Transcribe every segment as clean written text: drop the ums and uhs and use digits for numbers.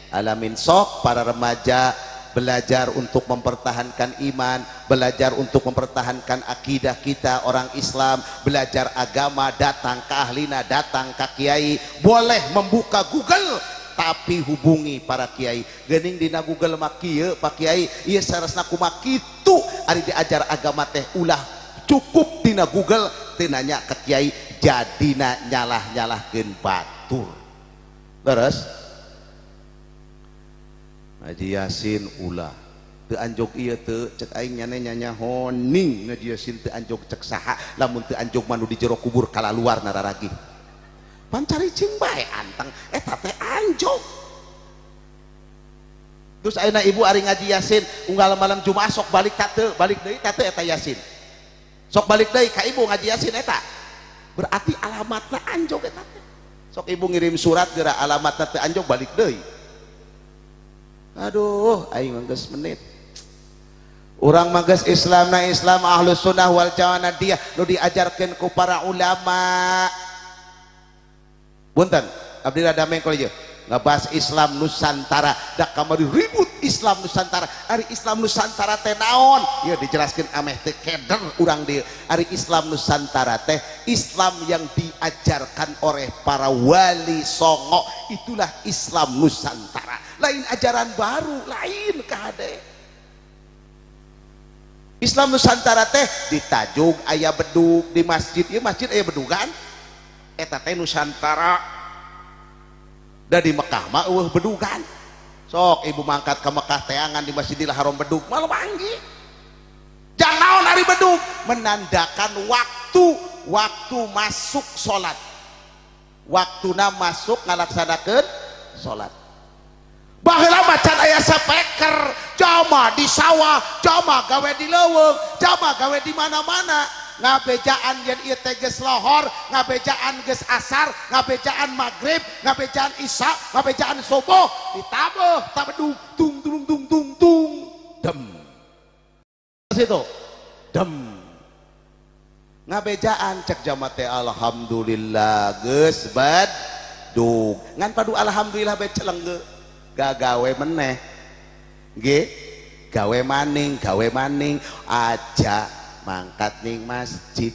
Alamin sok para remaja belajar untuk mempertahankan iman, belajar untuk mempertahankan akidah kita orang Islam, belajar agama, datang ke ahlina, datang ke kiai, boleh membuka Google tapi hubungi para kiai. Geuning dina Google mah kieu Pak Kiai, ieu saresna kumaha kitu, ari diajar agama teh ulah cukup dina Google teu nanya ke kiai, jadina nyalah-nyalahkeun batur. Terus ngaji Yasin ulah teu anjog ieu teu cek aing nyane nyanyaho ning ngaji Yasin teu anjog cek saha, lamun teu anjog mah nu di jero kubur kalaluar nararagi. Pan caricing bae anteng eta teh anjog. Terus ayeuna ibu ari ngaji Yasin unggal malam Jumat sok balik ka teu, balik deui ka teu eta Yasin. Sok balik deui ka ibu ngaji Yasin eta. Berarti alamatna anjog eta teh. Sok ibu ngirim surat geura alamatna teu anjog balik deui. Aduh, aing mah geus menit. Urang mah geus Islamna Islam Ahlus Sunnah wal Jamaah dia nu diajarkeun ku para ulama. Punten, abdi rada mengkol ieu. Ngebahas Islam Nusantara, da kamari ribut Islam Nusantara. Ari Islam Nusantara teh naon? Ieu dijelaskeun ameh teh keder urang dieu. Ari Islam Nusantara teh Islam yang diajarkan oleh para wali songo, itulah Islam Nusantara. Lain ajaran baru, lain kahade. Islam Nusantara teh ditajug aya bedug di masjid, ieu masjid aya bedugan. Eta teh Nusantara. Da di Mekah mah eueuh bedugan. Sok ibu mangkat ke Mekah teangan di Masjidil Haram bedug malah manggi. Jangan naon ari bedug, menandakan waktu, waktu masuk salat. Waktuna masuk ngalaksanakeun salat. Baheula macan aya sapeker, jama di sawah, jama gawe di leuweung, jama gawe di mana-mana. Ngabejaan yen ieu teh geus lohor, ngabejaan geus asar, ngabejaan maghrib, ngabejaan isya, ngabejaan subuh, ditabeuh, tabedug, tung tung tung tung tung, dem. Situ, dem. Ngabejaan cek jama teh alhamdulillah geus bedug. Ngan padu alhamdulillah bae celengge. Gagawe meneh. Nggih, gawe maning aja mangkat ning masjid.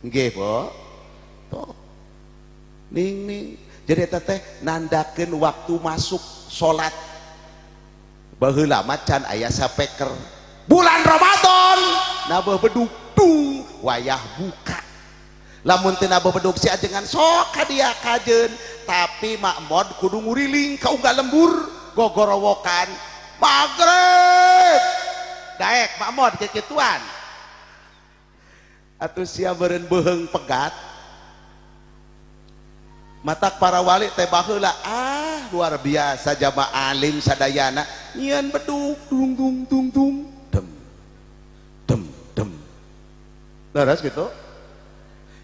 Nggih, Bu. Tuh. Ning ning. Jadi eta teh nandakeun waktu masuk salat. Baheula mah can aya sapeker. Bulan Ramadan nabeuh bedug tung wayah buka. Lamun teu nabeuh bedug si ajengan sok ka dia kajeun, tapi makmod kudu nguriling ka unggal lembur gogorowokan magrib. Daek makmod kikituan. Atuh sia beureun beuheung pegat. Matak para wali teh baheula ah luar biasa jamaah alim sadayana nyieun bedug dung dung dung dung dem dem dem. Leres gitu.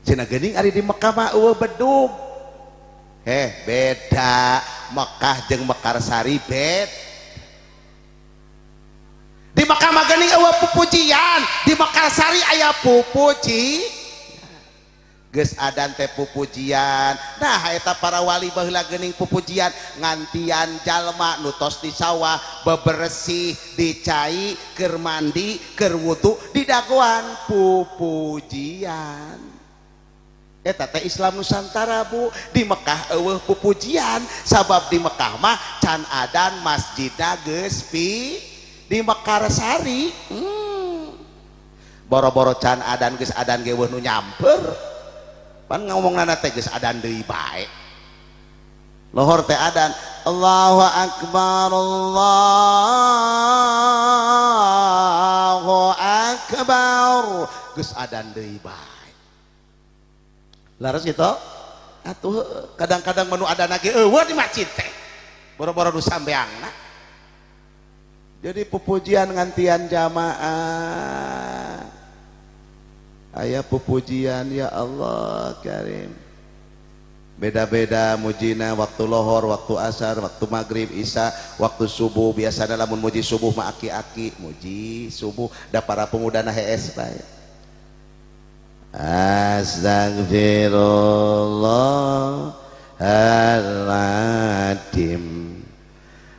Cenah geuning ari di Mekah mah eueuh bedug. Heh beda Mekah jeung Mekarsari bed. Di Mekah mah geuning eueuh pupujian, di Mekarsari aya pupuji. Geus adan teh pupujian. Nah eta para wali baheula geuning pupujian ngantian jalma nu tos di sawah beberesih, dicai, keur mandi, keur wudu, didagoan pupujian. Eta teh Islam Nusantara Bu. Di Mekah eueuh pupujian, sabab di Mekah mah can adan masjidna geus pi di Mekarsari. Boro-boro can adan geus adan ge eueuh nu nyamper. Pan ngomongna teh geus adan deui bae. Lohor teh adan Allahu akbar Allahu akbar geus adan deui bae. Laras gitu? Atuh kadang-kadang menu adan ge eueuh di masjid teh. Boro-boro nu sambeangna. Jadi pupujian ngantian jamaah. Aya pupujian ya Allah karim. Beda-beda mujina waktu lohor, waktu asar, waktu maghrib, isya, waktu subuh. Biasanya lamun muji subuh mah aki-aki muji subuh da para pemuda na hees bae. Astagfirullah al-adim.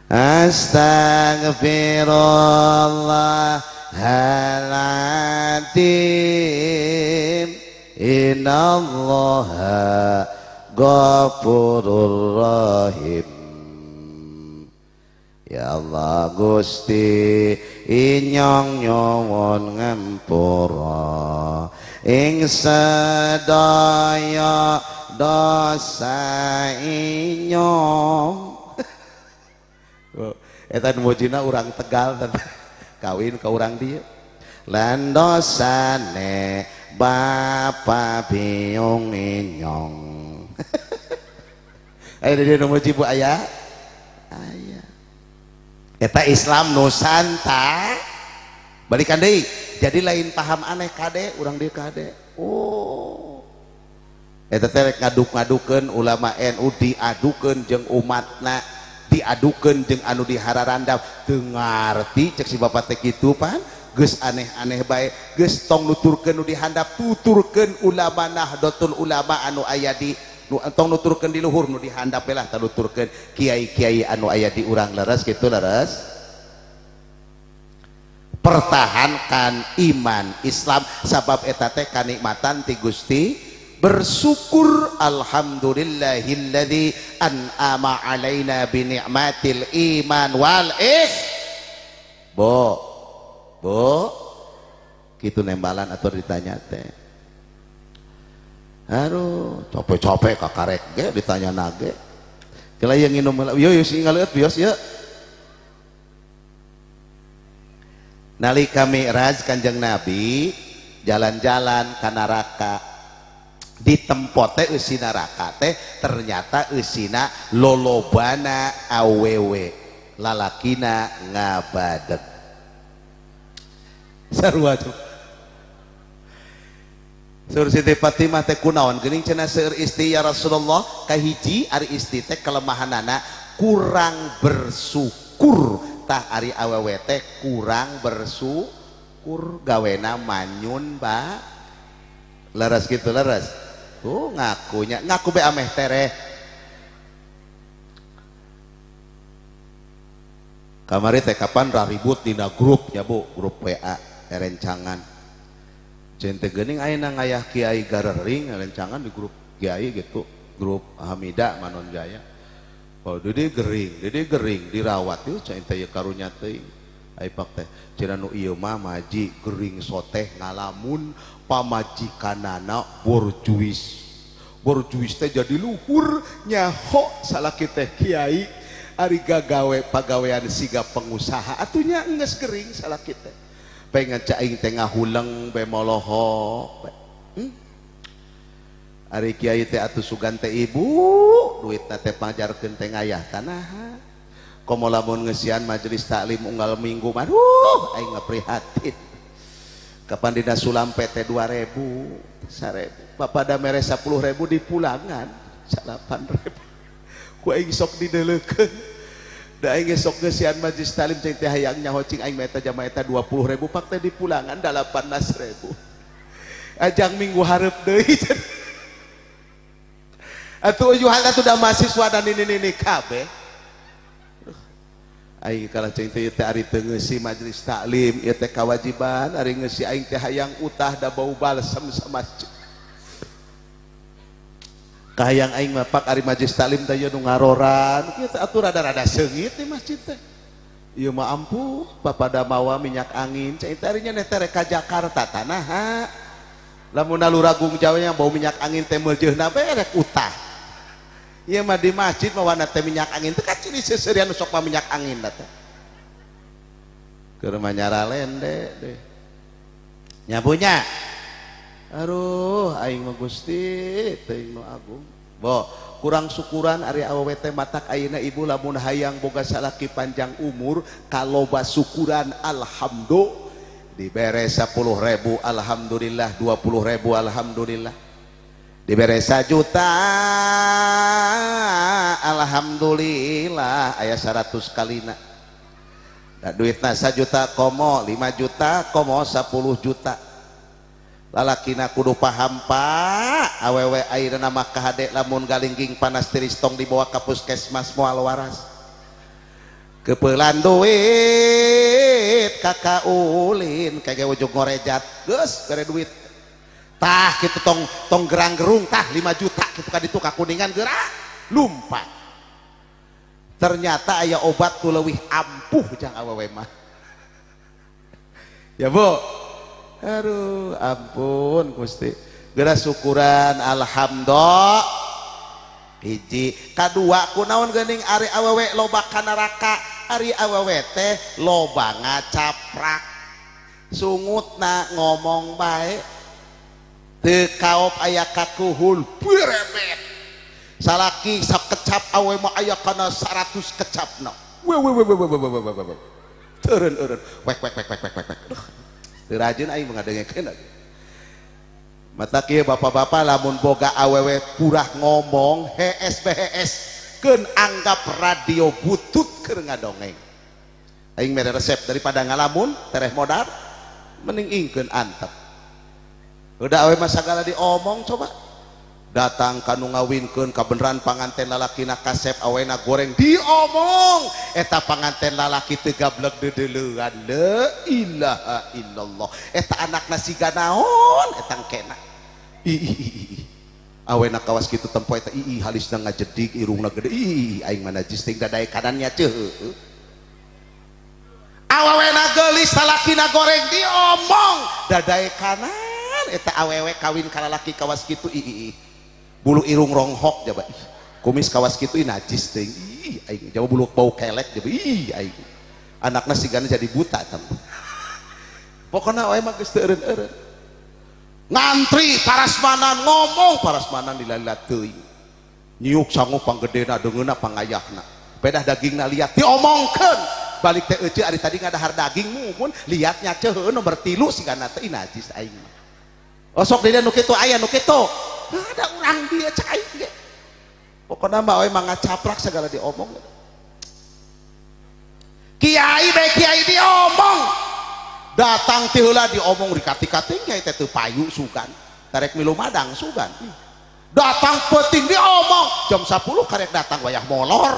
Astaghfirullahaladzim, innallaha ghafurur rahim. Ya Allah Gusti inyong nyuwun ngampura ing sedaya dosa inyong. Eta nu mujina urang Tegal kawin ka urang dieu lan dosane bapa biyung inyong. Aya di dieu nu muji bu aya aya. Eta Islam Nusantara balikan deui jadi lain paham aneh kade urang dieu kade. Oh eta teh rek ngaduk-ngadukeun ulama NU diadukeun jeung umatna, diadukeun jeung anu dihararandap teu ngarti cek si bapak teh kitu pan geus aneh-aneh bae geus tong nuturkeun nu dihandap tuturkeun ulama Nahdlatul Ulama anu aya di nu tong nuturkeun di luhur nu dihandap lah tanuturkeun kiai-kiai anu aya di urang leres kitu leres. Pertahankan iman Islam sabab eta teh kanikmatan ti Gusti. Bersyukur alhamdulillahilladzi an'ama alaina bi ni'matil iman wal is. Bo bo kitu nembalan atau ditanya teh. Aduh, capek-capek kakarek ge ditanya nage. Kela yang nginum yo yo sing ngaleut bios ye. Nalika Mi'raj Kanjeng Nabi jalan-jalan ka neraka. Di tempat teh eusi neraka teh ternyata eusina lolobana awewe, lalakina ngabadeg. Sarua coba. Sur Siti Fatimah teh kunaon geuning cenah seueur isti ya Rasulullah, kahiji ari isti teh kelemahanana kurang bersyukur. Tah ari awewe teh kurang bersyukur gawena manyun ba. Leres gitu leres. Tuh ngakunya, ngaku be ameh tereh. Kamari teh kapan raribut dina grup nya Bu, grup WA rencangan. Cente geuning ayeuna ngayah kiai garering rencangan di grup kiai gitu, grup Hamida Manonjaya. Oh dede gering dirawat ieu cai teh karunya teuing. Ai pak teh cenah nu ieu mah maji gering soteh ngalamun pamajikanana borjuis. Borjuis teh jadi luhur nyaho salaki teh kiai ari gagawe pagawean siga pengusaha atunya geus gering salaki teh. Pengen caing teh ngahuleng be molohok. Ari kiai teh atuh sugan teh ibu duitna teh pajarkeun teh ngayah tanaha. Komo lamun ngeusian majelis taklim unggal minggu mah aduh aing mah prihatin. Kapan dina sulam PT 2000, 1000. Bapak da mere 10.000 di pulangan 8.000. Ku aing sok dideleukeun. Da aing sok ngeusian majelis taklim cing teh hayang nyaho cing aing meta jamaah eta 20.000 pak teh di pulangan 18.000. Ajang minggu hareup deui. Atuh ujuhan atuh da mahasiswa dan nini-nini kabeh. Aing kalah cing teh teh ari teu ngeusi majelis taklim ieu teh kawajiban ari ngeusi aing teh hayang utah da bau balsem samasjid. Kahayang aing mah pak ari majelis taklim teh ieu nu ngaroran kieu teh atuh rada-rada seungit di masjid teh. Ieu mah ampuh papada mawa minyak angin cai teh ari nya teh rek ka Jakarta tanaha. Lamun luragung Jawa nya bau minyak angin teh meujeuna bae rek utah. Ieu mah di masjid mawana teh minyak angin teh kaciri seuseurian sok mah minyak angin teh. Keur mah nyaralende deh. Nyabunya. Aduh aing mah Gusti teuing nu agung. Bo, kurang syukuran ari awewe teh matak ayeuna ibu lamun hayang boga salaki panjang umur kaloba syukuran alhamdulillah dibere 10.000 alhamdulillah 20.000 alhamdulillah dibere 1 juta alhamdulillah aya 100 kalina. Da duitna 1 juta komo 5 juta komo 10 juta. Lalakina kudu paham pak awewe ayeuna mah kahade lamun galingging panas tiris tong dibawa ka puskesmas moal waras. Kepelan duit kakak ulin kayak ujung ngorejat geus bere duit. Tah kitu tong tong gerang-gerung tah 5 juta kitu ka ditu ka Kuningan gerak lumpat. Ternyata aya obat nu leuwih ampuh jang awewe mah. Ya Bu. Aduh ampun Gusti. Geura syukuran alhamdulillah. Hiji, kadua kunaon geuning ari awewe loba ka neraka, ari awewe teh loba ngacaprak. Sungutna ngomong bae teu kaop aya kakuhul berebet. Salaki sakecap awe mah aya kana 100 kecapna. We we we we we we we we. Teureun eureun wek wek wek wek wek wek. Teu rajin aing ngadengekeun lagi. Mata kieu bapak-bapak lamun boga awewe purah ngomong HS BHS keun anggap radio butut keur ngadongeng. Aing mere resep daripada ngalamun tereh modar mending ingkeun antep. Udah awe mah sagala diomong coba. Datang kanu ngawinkeun kabeneran panganten lalakina kasep awena goreng diomong eta panganten lalaki teu gablek deudeulean la ilaha illallah eta anakna siga naon eta engkena ih ih ih awena kawas kitu tempo eta ih halisna ngajedig irungna gede ih aing mah najis teh dadae kanannya ceuh awena geulis lalakina goreng diomong dadae kanan eta awewe kawin ka lalaki kawas kitu ih ih bulu irung ronghok jaba ih kumis kawas kitu ih najis teh ih aing jaba bulu bau kelek jaba ih aing anakna sigana jadi buta eta pokona we mah geus teu eureun-eureun ngantri parasmanan ngomong parasmanan dilala teuing nyiuk sangu panggedena deungeunna pangayahna pedah dagingna liat diomongkeun balik teh euceu ari tadi ngadahar daging mumun liatnya ceuheun nomor 3 sigana teh najis aing mah osok di nu kitu aya nu kitu ada orang dia cek aing ge pokona mah we mah ngacaprak segala diomong kiai bae kiai diomong datang ti heula diomong dikati-kating kiai teh teu payu sugan tarek milu madang sugan datang peuting diomong jam 10 karek datang wayah molor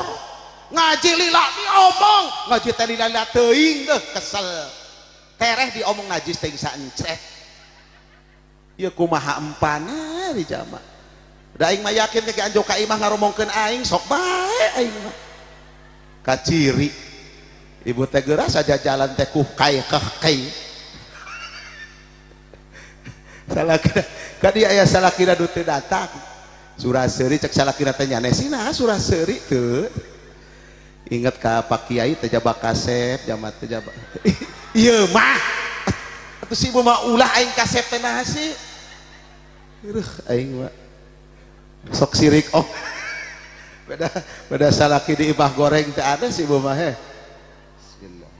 ngaji lila diomong ngaji teh lila teuing deuh kesel tereh diomong najis teh saencret ieu kumaha empana di jama da aing mah yakin teh anjo ka imah ngaromongkeun aing sok bae aing mah kaciri ibu teh geura saja jalan teh ku kai keh kai salakina ka dia aya salakina du teu datang suraseuri cek salakina teh nyanesina suraseuri teu inget ka Pak Kiai teh jaba kasep jama teh jaba ieu mah atuh si ibu mah ulah aing kasep teh naha sih reuh aing mah sok sirik oh beda beda salaki di imah goreng teh ada si ibu mah heh bismillah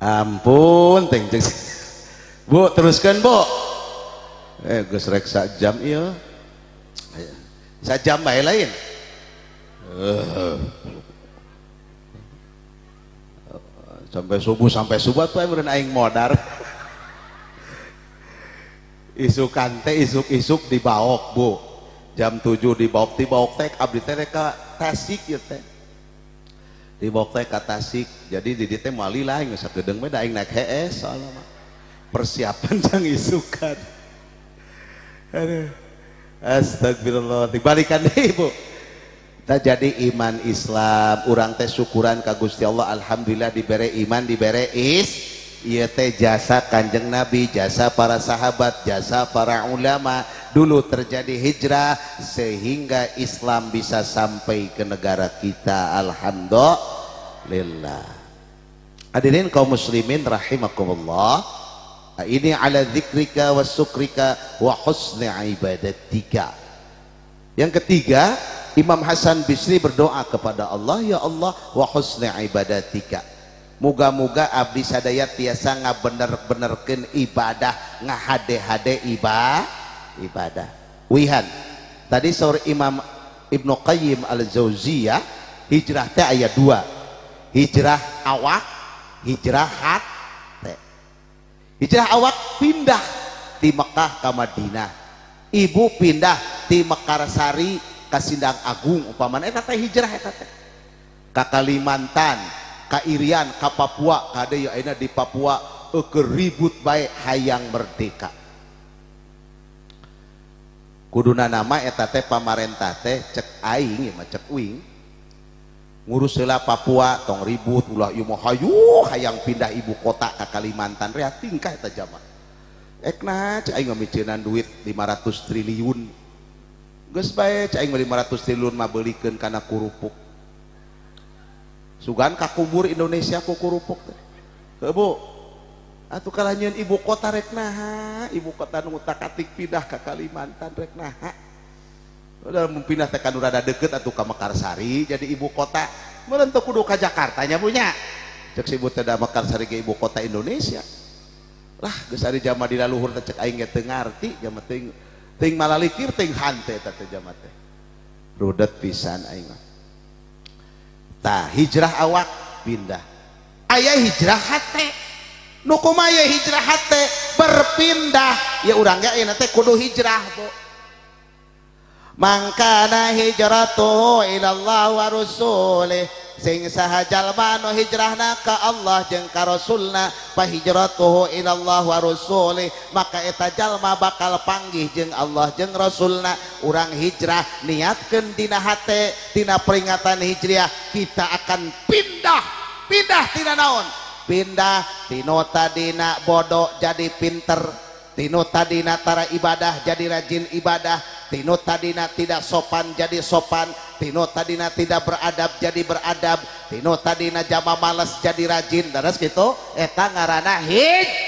ampun teng jeung Bu teruskan Bu geus rek sajam ieu sajam bae lain sampai subuh tuh meureun aing modar isukan teh isuk-isuk dibaok Bu jam 7 dibaok dibaok teh abdi teh ka Tasik ieu teh dibaok teh ka Tasik jadi di dieu teh moal lila aing sakedeung we da aing naik HS soalna mah persiapan jang isukan aduh astagfirullah dibalikan deui Bu. Kita jadi iman Islam urang teh syukuran ka Gusti Allah alhamdulillah dibere iman dibere is ieu teh jasa Kanjeng Nabi jasa para sahabat jasa para ulama dulu terjadi hijrah sehingga Islam bisa sampai ke negara kita alhamdulillah. Hadirin kaum muslimin rahimakumullah, ini ala dzikrika wa syukrika wa husni ibadatika. Yang ketiga, Imam Hasan Bisri berdoa kepada Allah, ya Allah wa husni ibadatika. Muga-muga abdi sadaya tiasa ngabener-benerkeun ibadah, ngahade-hade ibadah. Wihan. Tadi saur Imam Ibnu Qayyim Al-Jauziyah, hijrah teh aya 2. Hijrah awak, hijrah hate. Hijrah awak pindah di Mekah ke Madinah. Ibu pindah di Mekarsari ka Sindang Agung umpamana eta teh hijrah eta teh ka Kalimantan, ka Irian, ka Papua, kade ya ayeuna di Papua eueuh ribut bae hayang merdeka. Kuduna nama eta teh pamarentah teh cek aing ieu mah cek uing ngurus heula Papua tong ribut ulah ieu mah hayu hayang pindah ibu kota ka Kalimantan rea tingkah eta jama. Ekna cek aing mah miceunan duit 500 triliun. Geus bae cek aing mah 500 triliun mah beulikeun kana kurupuk. Sugan kakubur Indonesia ku kurupuk teh. Heuh Bu. Atuh kalah nyieun ibu kota rek naha, ibu kota nu utak-atik pindah ka Kalimantan rek naha. Udah mun pindah teh ka nu rada deukeut atuh ka Mekarsari jadi ibu kota. Meureun teu kudu ka Jakarta nya Bu nya. Cek si ibu teh da Mekarsari ge ibu kota Indonesia. Lah geus ari jama di laluhur teh cek aing ge teu ngarti jama teuing teuing malalikir teuing hante eta teh jama teh. Rudet pisan aing mah. Tah hijrah awak pindah. Aya hijrah hate. Nu kumaha hijrah hate berpindah ya urang ge ayeuna teh kudu hijrah Bu. Mangkana hijratuhu ilallah wa rasulih sing saha jalma nu hijrahna ka Allah jeung ka Rasulna fa hijratuhu ilallah wa rasulih maka eta jalma bakal panggih jeung Allah jeung Rasulna. Urang hijrah niatkeun dina hate dina peringatan hijriah kita akan pindah. Pindah tina naon? Pindah tino tadina bodoh jadi pinter, tino tadina tara ibadah jadi rajin ibadah, tino tadina tidak sopan jadi sopan, tino tadina tidak beradab jadi beradab, tino tadina jama malas jadi rajin. Terus gitu eta ngaranna hijrah.